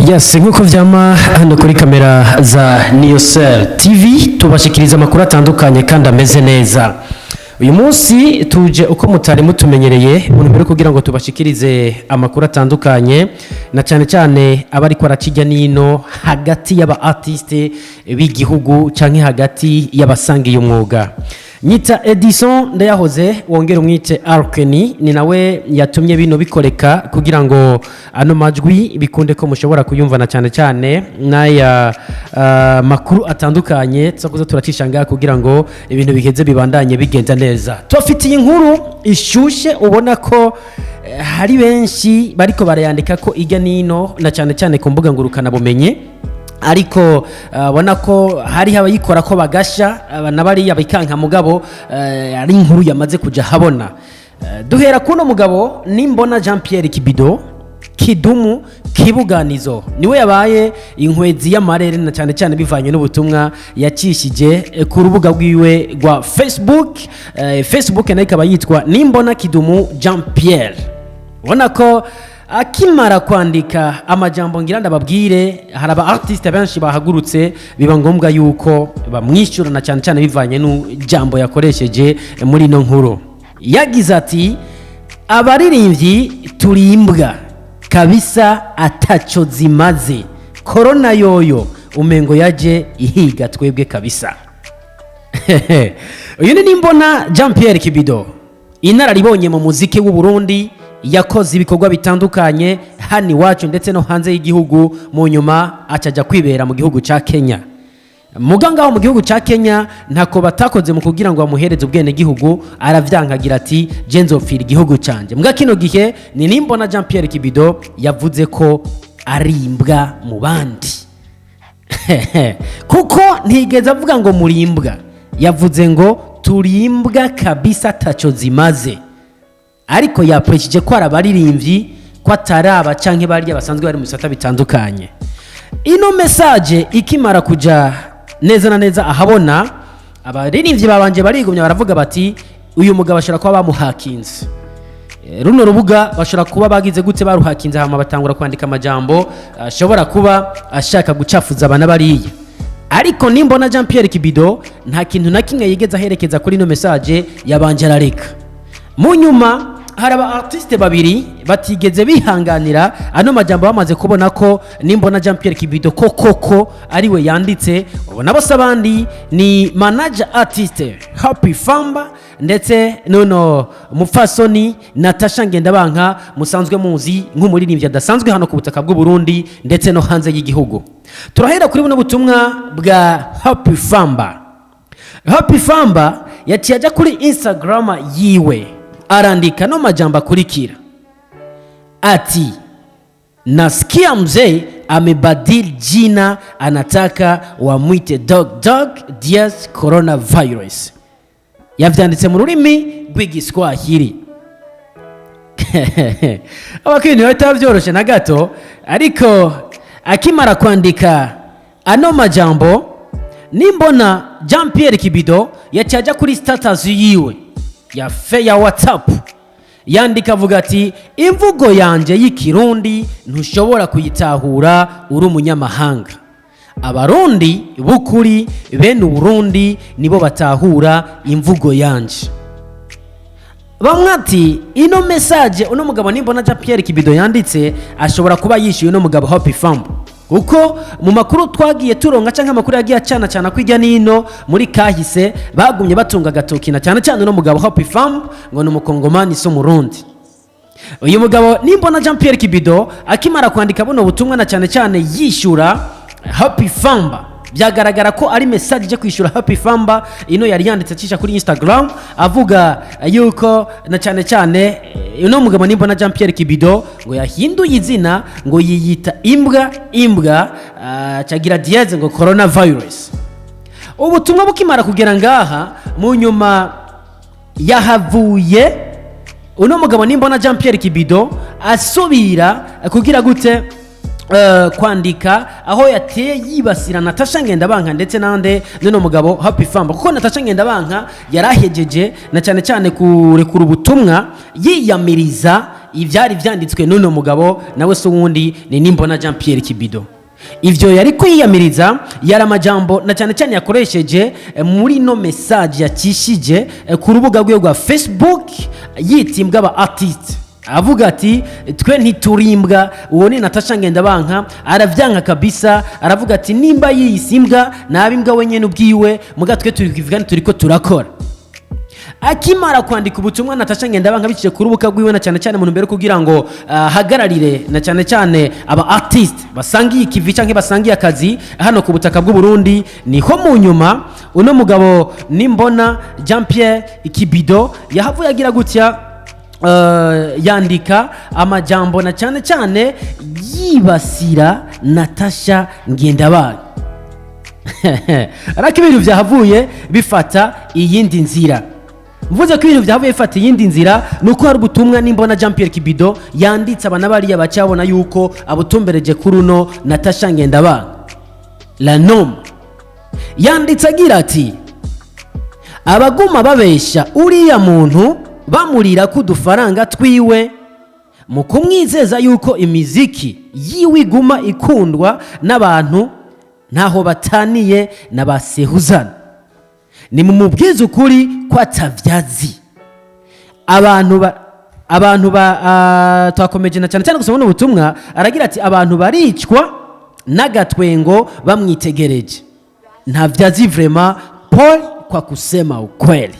Yes, nk'uko vyama hano kuri kamera za Niyosel TV, tubashikiriza amakuru atandukanye kandi ameze neza. Uyu munsi tuje uko mutari mutumenyereye mu ntumbero yo kugira ngo tubashikirize amakuru atandukanye, na cyane cyane aba ariko arakijya nino hagati y'aba artiste b'igihugu canke hagati y'abasangiye umwuga. Nyita Edison Ndayahoze, wongera umwite Arkeni, ni nawe yatumye bino bikoreka kugira ngo ano majwi bikunde ko mushobora kuyumvana, cyane cyane n'aya makuru atandukanye tuzakuza turacisha ngaha kugira ngo ibintu biheze bibandanye bigenda neza. Tubafitiye inkuru ishushe, ubona ko hari benshi bariko barayandika ko ijya nino, na cyane cyane ku mbuga ngurukanabumenyi, ariko ubona ko hariho abayikora ko bagasha na bariya bikanka, mugabo ari inkuru yamaze kuja habona. Duhera kuno mugabo Nimbona Jean Pierre Kibido Kidumu Kibuganizo, niwe yabaye inkwezi y'amarere, na cyane cyane bivanye n'ubutumwa yacishije ku rubuga rwiwe rwa Facebook. Facebook nayo ikaba yitwa Nimbona Kidumu Jean Pierre. Ubona ko akimara kwandika amajambo ngira ndababwire, hari aba artiste benshi bahagurutse, biba ngombwa yuko bamwishyura, na cyane cyane bivanye n'ijambo yakoresheje muri ino nkuru. Yagize ati: "Abaririmbyi turi imbwa kabisa, ataco zimaze. Korona yoyo umengo yaje ihiga twebwe kabisa." Uyu ni Nimbona Jean Pierre Kibido, inararibonye mu muziki w'u Burundi, yakoze ibikorwa bitandukanye hano iwacu ndetse no hanze y'igihugu. Mu nyuma acajya kwibera mu gihugu cya Kenya. Muga ngaho mu gihugu cya Kenya ntako batakoze mu kugira ngo bamuhereze ubwenegihugu, aravyankagira ati: "Je nzopfira igihugu canje." Mbwa kino gihe ni Nimbona Jean Pierre Kibido yavuze ko ari imbwa mu bandi, kuko ntigeze avuga ngo muri imbwa, yavuze ngo turi imbwa kabisa taco zimaze, ariko yapreshije ko ari abaririmbyi, ko atari aba canke barya basanzwe bari mu bisata bitandukanye. Ino message ikimara kuja neza na neza ahabona, abaririmbyi babanje barigumya, baravuga bati: "Uyu mugabo ashobora kuba bamuhakinze. Runo rubuga bashobora kuba bagize gute, baruhakinze." Hama batangura kwandika amajambo ashobora kuba ashaka gucafuza abana bariya, ariko Nimbona Jean Pierre Kibido nta kintu na kimwe yigeze aherekeza kuri ino message, yabanje arareka. Mu nyuma hari aba artiste babiri batigeze bihanganira ano majambo, bamaze kubona ko Nimbona Jean Pierre Kibido ko koko ariwe yanditse. Ubona bose abandi ni manager artiste Happy Famba, ndetse nuno mupfasoni Natasha Ngendabanka, musanzwe muzi nk'umuririmbyi adasanzwe hano ku butaka bw'u Burundi ndetse no hanze y'igihugu. Turahera kuri buno butumwa bwa Happy Famba. Happy Famba yaciye ajya kuri Instagram yiwe, arandika no majambo akurikira ati: "Nasikia mzee amebadili jina, anataka wamwite Dog Dog Diaz Coronavirus." Yavyanditse mu rurimi rw'Igiswahili. Abakwintu bitaba byoroshe na gato, ariko akimara kwandika ano majambo, Nimbona Jean Pierre Kibido yaciye ajya kuri status yiwe ya WhatsApp, yandika avuga ati: "Imvugo yanje y'Ikirundi ntushobora kuyitahura uri umunyamahanga. Abarundi b'ukuri, bene Uburundi, nibo batahura imvugo yanje." Bamwe ati: "Ino message uno mugabo Nimbona Jean Pierre Kibido yanditse ashobora kuba yishyuye uno mugabo Happy Famba, kuko mu makuru twagiye turonka cyangwa amakuru yagiye acana cyane kwijya nino muri kahise, bagumye batunga agatoki na cyane cyane uno mugabo Happy Famba ngo ni Umukongomani, si Umurundi." Uyu mugabo Nimbona Jean Pierre Kibido akimara kwandika buno butumwa, na cyane cyane yishyura Happy Famba, byagaragara ko ari message ije kwishyura Happy Famba ino yari yanditse acisha kuri Instagram, avuga yuko na cyane cyane uno mugabo Nimbona Jean Pierre Kibido ngo yahinduye izina, ngo yiyita imbwa imbwa, cagira dieze ngo coronavirus. Ubutumwa bukimara kugera ngaha, mu nyuma yahavuye uno mugabo Nimbona Jean Pierre Kibido asubira kugira gute? Kwandika aho yateye yibasira Natasha Ngendabanka ndetse nande n'uno mugabo Happy Famba, kuko Natasha Ngendabanka yarahejeje na cyane cyane kurekura ubutumwa yiyamiriza ivyari vyanditswe n'uno mugabo, nawe se uwundi ni Nimbona Jean Pierre Kibido. Ivyo yari kwiyamiriza yari amajambo na cyane cyane yakoresheje muri no message yakishije ku rubuga rwe rwa Facebook, yita imbwa aba artiste, avuga ati: "Twe ntiturimbwa." Uwo ni Natasha Ngendabanka, aravyanka kabisa, aravuga ati: "Nimba yiyise imbwa, nabi imbwa wenyene ubwiwe, muga twe turi kuvuga, turiko turakora." Akimara kwandika ubutumwa Natasha Ngendabanka biciye ku rubuga rwiwe, na cyane cyane mu ntumbero yo kugira ngo ahagararire na cyane cyane aba artiste basangiye ikivi canke basangiye akazi hano ku butaka bw'u Burundi, niho mu nyuma uno mugabo Nimbona Jean Pierre Ikibido yahavuye agira gutya, yandika amajambo na cyane cyane yibasira Natasha Ngendabanka, ariko ibintu byahavuye bifata iyindi nzira. Mvuze ko ibintu byahavuye bifata iyindi nzira, ni uko hari ubutumwa Nimbona Jean Pierre Kibido yanditse, abana bariya bacabona yuko abutumbereje kuri uno Natasha Ngendabanka la noma. Yanditse agira ati: "Abaguma babesha uriya muntu, bamurira ko udufaranga twiwe mu kumwizeza yuko imiziki yiwe iguma ikundwa n'abantu, ntaho bataniye na ba Sehuzana. Ni mumubwize ukuri ko atavyazi." Abantu ba twakomeje na cyane cyane gusoma buno butumwa. Aragira ati: "Abantu baricwa n'agatwengo bamwitegereje, ntavyazi vraiment. Paul, kwa kusema ukweli."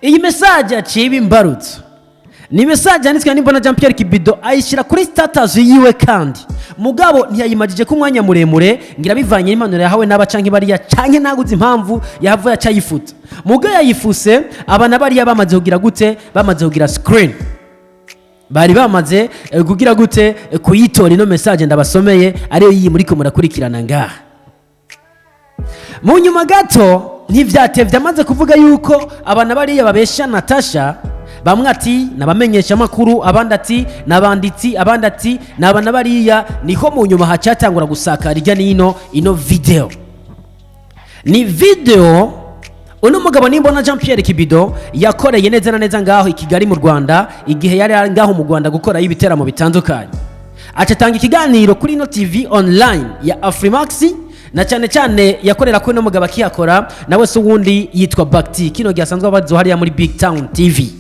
Iyi message yaciye iba imbarutso. Ni message yanditswe Nimbona Jean Pierre Kibido, ayishyira kuri status yiwe, kandi mugabo ntiyayimagije ko umwanya muremure, ngira bivanye n'impanuro yahawe n'aba canke bariya, canke naguze impamvu yahavuye acayifuta. Mugabo yayifuse, abana bariya bamaze kugira gute? Bamaze kugira screen, bari bamaze kugira gute? Kuyitora ino message ndabasomeye, ariyo iyi muriko murakurikirana ngaha. Mu nyuma gato ntivyatevye, amaze kuvuga yuko abana bariya babesha Natasha, bamwe ati nabamenyesha amakuru, abandi ati nabanditsi, abandi ati nabana bariya, niho mu nyuma hacatangura gusakara irya nino ino video. Ni video uno mugabo Nimbona Jean Pierre Kibido yakoreye neza na neza ngaho i Kigali mu Rwanda, igihe yari ari ngaho mu Rwanda gukorayo ibiteramo bitandukanye, aca atanga ikiganiro kuri ino TV online ya Afrimax, na cyane cyane yakorera ko uno mugabo akihakora, nawe se uwundi yitwa Bakti, kino gihe asanzwe abarizwa hariya muri Big Town TV.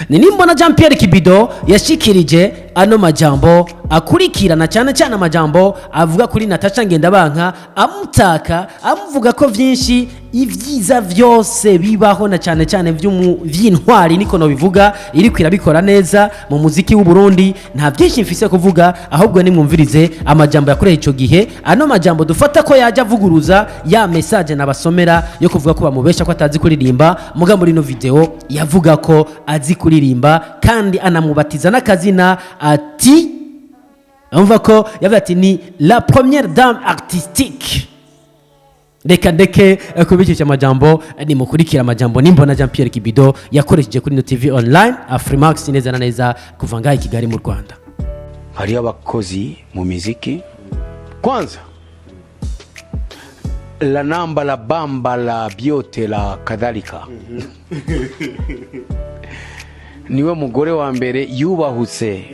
Ni Nimbona Jean Pierre Kibido yashikirije ano majambo akurikirana, cyane cyane amajambo avuga kuri Natasha Ngendabanka, amutaka, amuvuga ko vyinshi, ibyiza vyose bibaho, na cyane cyane vy'intwari, niko no bivuga, iriko irabikora neza mu muziki w'u Burundi. Nta byinshi mfise kuvuga, ahubwo nimwumvirize amajambo yakoreye ico gihe, ano majambo dufata ko yajya avuguruza ya message nabasomera yo kuvuga ko bamubesha ko atazi kuririmba. Muga muri ino video yavuga ko azi kuririmba, kandi anamubatiza n'akazina, ati, umva ko yavuze ati ni la première dame artistique. Reka ndeke kubikisha amajambo, nimukurikira amajambo Nimbona Jean Pierre Kibido yakoresheje kuri ino TV online Afrimax, neza na neza kuva ngaha i Kigali mu Rwanda. Hariho abakozi mu miziki. Kwanza la namba la bamba la byote la kadhalika, niwe mugore wa mbere yubahutse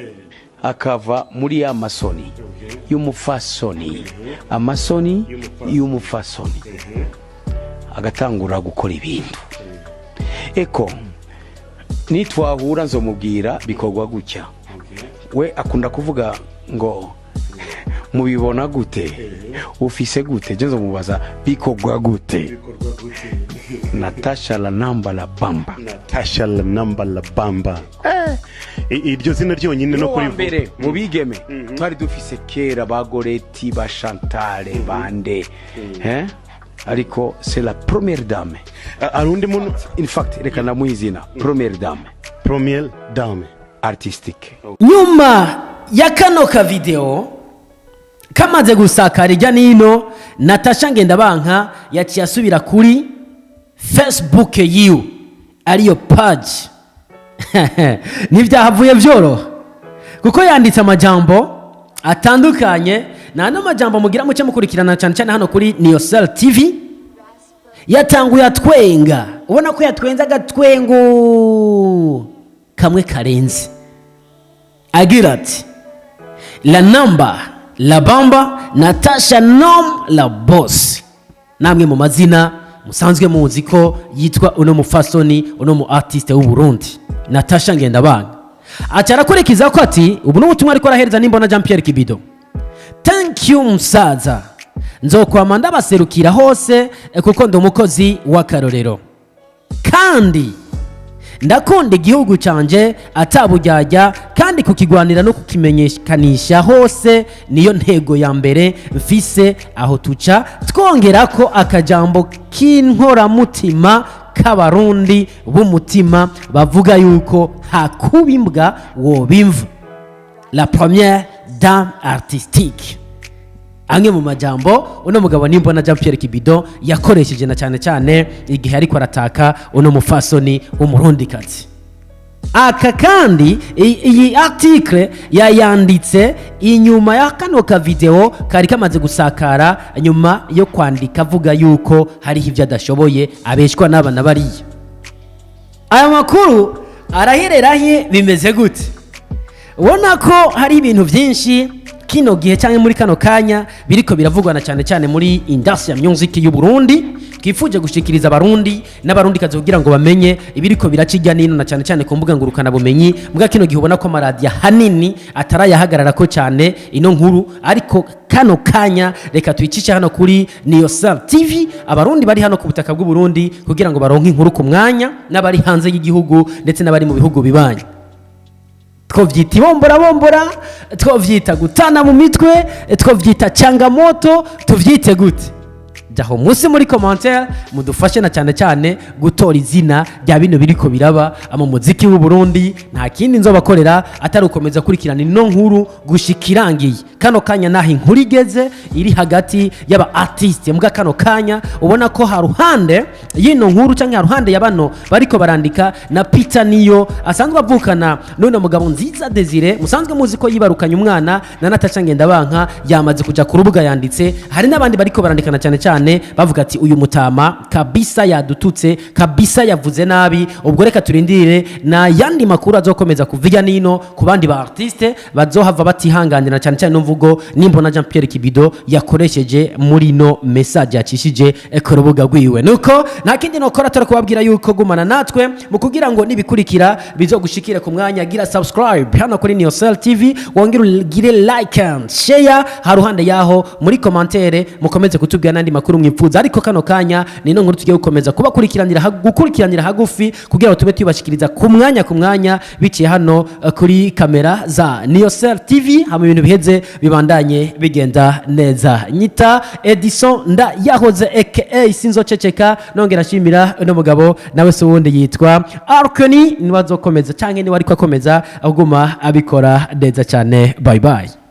akava muri ya masoni y'umufasoni, amasoni y'umufasoni, agatangura gukora ibintu. Eko nitwahura nzomubwira bikorwa gutya. We akunda kuvuga ngo mubibona gute, ufise gute? Je nzomubaza bikorwa gute. Natasha la namba la bamba. Natasha la namba la bamba. Iryo zina ryonyine no wa kurivuga. Mbere mu bigeme twari dufise kera, ba Goreti, ba Chantale, bande, hein? Ariko c'est la première dame. Hari undi muntu? In fact, reka ndamuha izina première dame Première dame artistique. Nyuma ya kano ka video kamaze gusakara ijya nino, Natasha Ngendabanka yaciye asubira kuri Facebook yiwe, ariyo page. Ntibyahavuye byoroha, kuko yanditse amajambo. Atandukanye nta n'amajambo mugira muce mukurikirana cyane cyane hano kuri Niyosel TV. Yatanguye atwenga, ubona ko yatwenze agatwengo kamwe karenze, agira ati: "La namba la bamba, Natasha Nom la boss." Namwe mu mazina musanzwe muzi ko yitwa uno mufasoni, uno mu artiste w'u Burundi, Natasha Ngendabanka. Aca arakurikiza ko ati, ubu ni ubutumwa ariko arahereza Nimbona Jean Pierre Kibido: "Thank you musaza, nzokwama ndabaserukira hose kuko ndi umukozi w'akarorero kandi ndakunda igihugu cyanjye ataburyarya, kandi kukigwanira no kukimenyekanisha hose niyo ntego ya mbere mfise." Aho tuca twongera ko akajambo k'inkoramutima k'Abarundi b'umutima bavuga yuko hakuba imbwa wobimva, la première dame artistique. Amwe mu majambo uno mugabo Nimbona Jean Pierre Kibido yakoresheje na cyane cyane igihe ariko arataka uno mufasoni w'Umurundikazi. Aka kandi iyi article yayanditse inyuma ya kano ka video kari kamaze gusakara, nyuma yo kwandika avuga yuko hariho ibyo adashoboye, abeshwa n'aba na bariya. Aya makuru arahererahe? Bimeze gute? Ubona ko hari ibintu byinshi kino gihe cyangwa muri kano kanya biriko biravugwa na cyane cyane muri industry music y'u Burundi. Twifuje gushikiriza Abarundi n'Abarundi kazi kugira ngo bamenye ibiriko biraca irya nino, na cyane cyane ku mbuga ngurukana bumenyi. Mbwa kino gihe ubona ko amaradiyo ahanini atarayahagarara ko cyane ino nkuru, ariko kano kanya reka tuyicishe hano kuri Niyosel TV, Abarundi bari hano ku butaka bw'u Burundi kugira ngo baronke inkuru ku mwanya, n'abari hanze y'igihugu ndetse n'abari mu bihugu bibanyi. Twovyita ibomborabombora, twovyita gutana mu mitwe, twovyita changamoto, tuvyite gute? Jaho munsi muri commentaire mudufashe na cyane cyane gutora izina rya bino biriko biraba mu muziki w'u Burundi. Nta kindi nzobakorera atari ukomeza kurikirana ino nkuru gushika irangiye. Kano kanya naho inkuru igeze iri hagati y'aba artiste, mbwa kano kanya ubona ko haruhande y'ino nkuru cyangwa haruhande ya bano bariko barandika, na Peter niyo asanzwe avukana n'uno mugabo Nziza Desire, musanzwe muzi ko yibarukanye umwana na Natasha Ngendabanka, yamaze kuja ku rubuga yanditse. Hari n'abandi bariko barandikana cyane cyane bavuga ati: "Uyu mutama kabisa yadututse, kabisa yavuze nabi." Ubwo reka turindire na yandi makuru azokomeza kuva nino ku bandi ba artiste bazohava batihanganira cyane cyane n'umvugo Nimbona Jean Pierre Kibido yakoresheje muri no message yacishije ku rubuga rwiwe. Nuko nta kindi nokora atari kubabwira yuko gumana natwe mu kugira ngo nibikurikira bizogushikire ku mwanya. Gira subscribe hano kuri Niyosel TV, wongere ugire like and share. Haruhande yaho muri commentaire mukomeze kutubwira n'andi makuru mwipfuza, ariko kano kanya ni no nkuru tugiye gukomeza kubakurikiranira, gukurikiranira hagufi kugira ngo tube tubashikiriza ku mwanya ku mwanya biciye hano kuri kamera za Niyosel TV, hama ibintu biheze bibandanye bigenda neza. Nyita Edison nda yahoze aka Sinzoceceka. Nongera nshimira uno mugabo nawe se uwundi yitwa Arkoni, niwe azokomeza canke niwe ariko akomeza aguma abikora neza cyane. Bye bye.